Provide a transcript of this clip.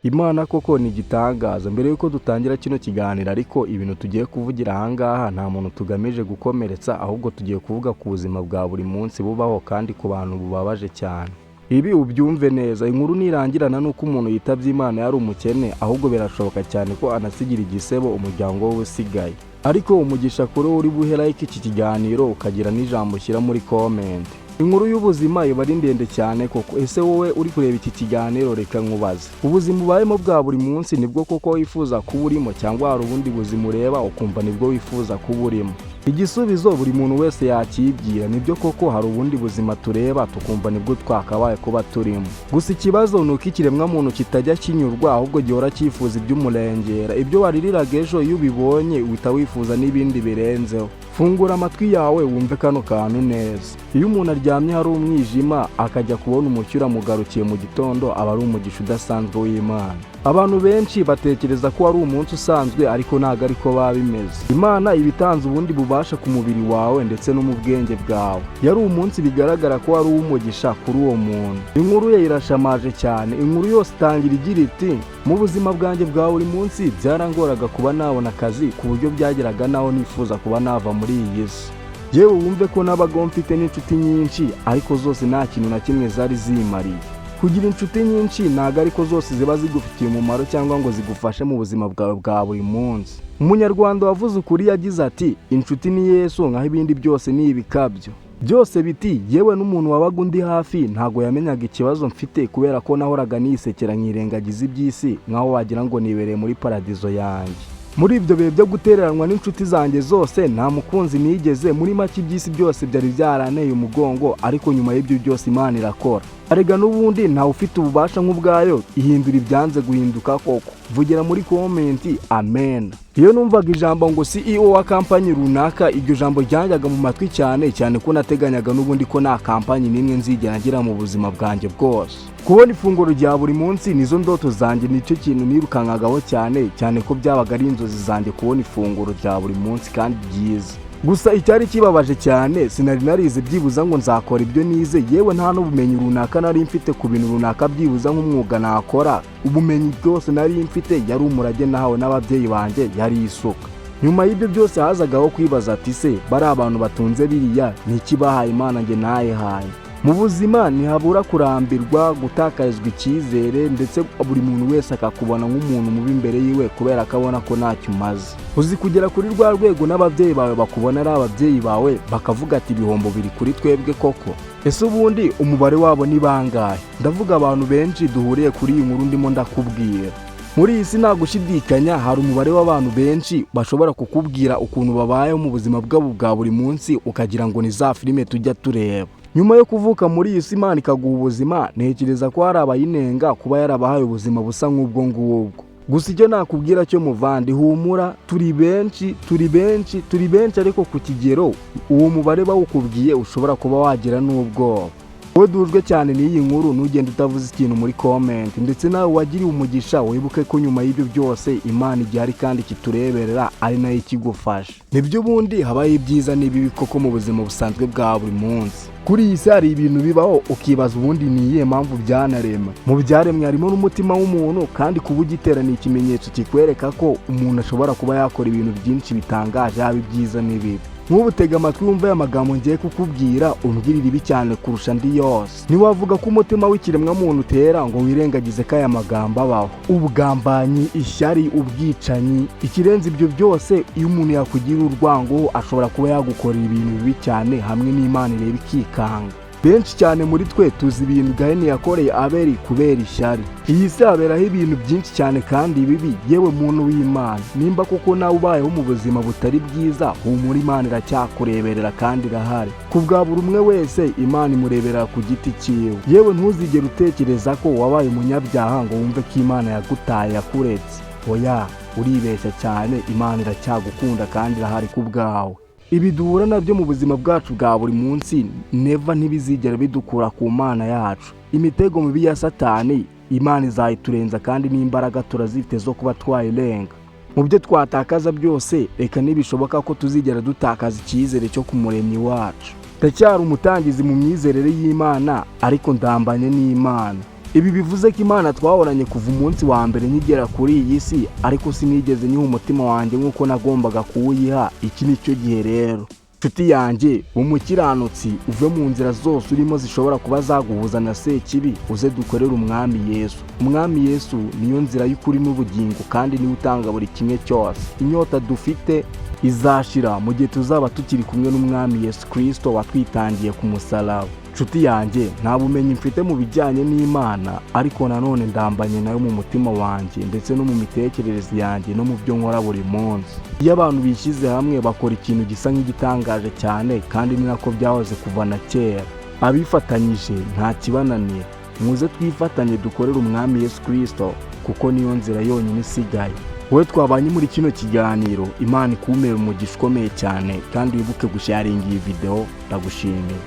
Imana koko ni igitangaza. Mbere y'uko dutangira kino kiganiro ariko, ibintu tugiye kuvugira ahangaha nta muntu tugamije gukomeretsa, ahubwo tugiye kuvuga ku buzima bwa buri munsi bubaho kandi ku bantu bubabaje cyane. Ibi ubyumve neza, inkuru ntirangirana n'uko umuntu yitabye Imana yari umukene, ahubwo birashoboka cyane ko anasigira igisebo umuryango we usigaye. Ariko umugisha kuri wowe uri buhe like iki kiganiro, ukagira n'ijambo ushyira muri comment. Inkuru y'ubuzima iba ari ndende cyane koko. Ese wowe uri kureba iki kiganiro, reka nkubaze: ubuzima ubayemo bwa buri munsi nibwo koko wifuza kuba urimo, cyangwa hari ubundi buzima ureba ukumva nibwo wifuza kuba urimo? Igisubizo buri muntu wese yakibwira. Nibyo koko, hari ubundi buzima tureba tukumva nibwo twakabaye kuba turimo. Gusa ikibazo ni uko ikiremwamuntu kitajya kinyurwa, ahubwo gihora cyifuza iby'umurengera. Ibyo waririraga ejo, iyo ubibonye uhita wifuza n'ibindi birenzeho. Fungura amatwi yawe wumve kano kantu neza. Iyo umuntu aryamye hari umwijima, akajya kubona umucyo uramugarukiye mu gitondo, aba ari umugisha udasanzwe w'Imana. Abantu benshi batekereza ko ari umunsi usanzwe, ariko ntabwo ariko biba bimeze. Imana iba itanze ubundi bubasha ku mubiri wawe ndetse no mu bwenge bwawe. Yari umunsi bigaragara ko wari uw'umugisha kuri uwo muntu. Inkuru ye irashamaje cyane. Inkuru yose itangira igira iti: "Mu buzima bwanjye bwa buri munsi byarangoraga kuba nabona akazi, ku buryo byageraga naho nifuza kuba nava muri iyi si. Yewe, wumve ko nabagaho mfite n'inshuti nyinshi, ariko zose nta kintu na kimwe zari zimariye. Kugira inshuti nyinshi ntabwo ariko zose ziba zigufitiye umumaro cyangwa ngo zigufashe mu buzima bwawe bwa buri munsi. Umunyarwanda wavuze ukuri yagize ati: 'Inshuti ni Yesu, nkaho ibindi byose ni ibikabyo.' Byose biti yewe n'umuntu wabaga undi hafi ntabwo yamenyaga ikibazo mfite, kubera ko nahoraga nisekera nkirengagiza iby'isi, nkaho wagira ngo nibereye muri paradizo yanjye. Muri ibyo bihe byo gutereranwa n'inshuti zanjye zose, nta mukunzi nigeze. Muri make, iby'isi byose byari byaranteye umugongo. Ariko nyuma y'ibyo byose Imana irakora. Arega n'ubundi ntawe ufite ububasha nk'ubwayo, ihindura ibyanze guhinduka koko. Vugira muri comment amen." Iyo numvaga ijambo ngo CEO wa kampani runaka, iryo jambo ryanjyaga mu matwi cyane cyane, ko nateganyaga n'ubundi ko nta kampani n'imwe nzigera ngira mu buzima bwanjye bwose. Kubona ifunguro rya buri munsi nizo ndoto zanjye, nicyo kintu nirukankagaho cyane cyane, ko byabaga ari inzozi zanjye kubona ifunguro rya buri munsi kandi ryiza. Gusa icyari kibabaje cyane, sinari narize byibuza ngo nzakora ibyo nize. Yewe, nta n'ubumenyi runaka nari mfite ku bintu runaka, byibuza nk'umwuga nakora. Ubumenyi bwose nari mfite yari umurage nahawe n'ababyeyi banjye, yari isuka. Nyuma y'ibyo byose hazagaho kwibaza ati: "Se bari abantu batunze biriya, ni iki bahaye Imana njye ntayihaye?" Mu buzima ntihabura kurambirwa, gutakarizwa icyizere, ndetse buri muntu wese akakubona nk'umuntu mubi imbere yiwe kubera ko abona ko ntacyo umaze. Uzi kugera kuri rwa rwego n'ababyeyi bawe bakubona ari ababyeyi bawe bakavuga ati: 'Ibihombo biri kuri twebwe koko'? Ese ubundi umubare wabo ni bangahe? Ndavuga abantu benshi duhuriye kuri iyi nkuru ndimo ndakubwira. Muri iyi si, nta gushidikanya, hari umubare w'abantu benshi bashobora kukubwira ukuntu babayeho mu buzima bwabo bwa buri munsi, ukagira ngo ni za filime tujya tureba. Nyuma yo kuvuka muri iyi si, Imana ikaguha ubuzima, ntekereza ko hari abayinenga kuba yarabahaye ubuzima busa nk'ubwo ngubwo. Gusa icyo nakubwira cyo, muvandi, humura. Turi benshi, turi benshi, turi benshi, ariko ku kigero uwo mubare bawukubwiye ushobora kuba wagira n'ubwoba. Wowe duhujwe cyane n'iyi nkuru, ntugende utavuze ikintu muri comment. Ndetse nawe wagiriwe umugisha, wibuke ko nyuma y'ibyo byose Imana igihari kandi kitureberera, ari nayo ikigufasha. Nibyo, ubundi habaho ibyiza n'ibibi koko mu buzima busanzwe bwa buri munsi. Kuri iyi si hari ibintu bibaho ukibaza ubundi ni iyihe mpamvu byanaremwe. Mu byaremwe harimo n'umutima w'umuntu, kandi kuba ugitera ni ikimenyetso kikwereka ko umuntu ashobora kuba yakora ibintu byinshi bitangaje, yaba ibyiza n'ibibi. Nk'ubu tega amatwi wumve aya magambo ngiye kukubwira, umbwirire ibi cyane kurusha andi yose. Ntiwavuga ko umutima w'ikiremwamuntu utera ngo wirengagize ko aya magambo abaho: ubugambanyi, ishyari, ubwicanyi. Ikirenze ibyo byose, iyo umuntu yakugira urwango, ashobora kuba yagukorera ibintu bibi cyane, hamwe n'Imana ireba ikikanga. Benshi cyane muri twe tuzi ibintu Gahini yakoreye Abeli kubera ishyari. Iyi si haberaho ibintu byinshi cyane kandi bibi. Yewe muntu w'Imana, nimba koko nawe ubayeho mu buzima butari bwiza, humura, Imana iracyakureberera kandi irahari ku bwa buri umwe wese. Imana imureberera ku giti cyiwe. Yewe, ntuzigere utekereza ko wabaye umunyabyaha ngo wumve ko Imana yagutaye, yakuretse. Oya, uribeshya cyane. Imana iracyagukunda kandi irahari ku bwawe. Ibi duhura nabyo mu buzima bwacu bwa buri munsi, never, ntibizigera bidukura ku Mana yacu. Imitego mibi ya Satani, Imana izayiturenza, kandi n'imbaraga turazifite zo kuba twayirenga. Mu byo twatakaza byose, reka ntibishoboka ko tuzigera dutakaza icyizere cyo ku Muremyi wacu. Ndacyari umutangizi mu myizerere y'Imana, ariko ndambanye n'Imana. Ibi bivuze ko Imana twahoranye kuva umunsi wa mbere nkigera kuri iyi si, ariko sinigeze nyiha umutima wanjye nk'uko nagombaga kuwuyiha. Iki ni cyo gihe rero, nshuti yanjye, umukiranutsi, uve mu nzira zose urimo zishobora kuba zaguhuza na Sekibi, uze dukorere Umwami Yesu. Umwami Yesu niyo nzira y'ukuri n'ubugingo, kandi niwe utanga buri kimwe cyose. Inyota dufite izashira mu gihe tuzaba tukiri kumwe n'Umwami Yesu Kirisito watwitangiye ku musaraba. Nshuti yanjye, nta bumenyi mfite mu bijyanye n'Imana, ariko nanone ndambanye nayo mu mutima wanjye ndetse no mu mitekerereze yanjye no mu byo nkora buri munsi. Iyo abantu bishyize hamwe bakora ikintu gisa nk'igitangaje cyane, kandi ni nako byahoze kuva na kera. Abifatanyije nta kibananira. Muze twifatanye dukorere Umwami Yesu Kirisito, kuko niyo nzira yonyine isigaye. Wowe twabanye muri kino kiganiro, Imana ikumpere umugisha ukomeye cyane, kandi wibuke gusharinga iyi videwo. Ndagushimiye.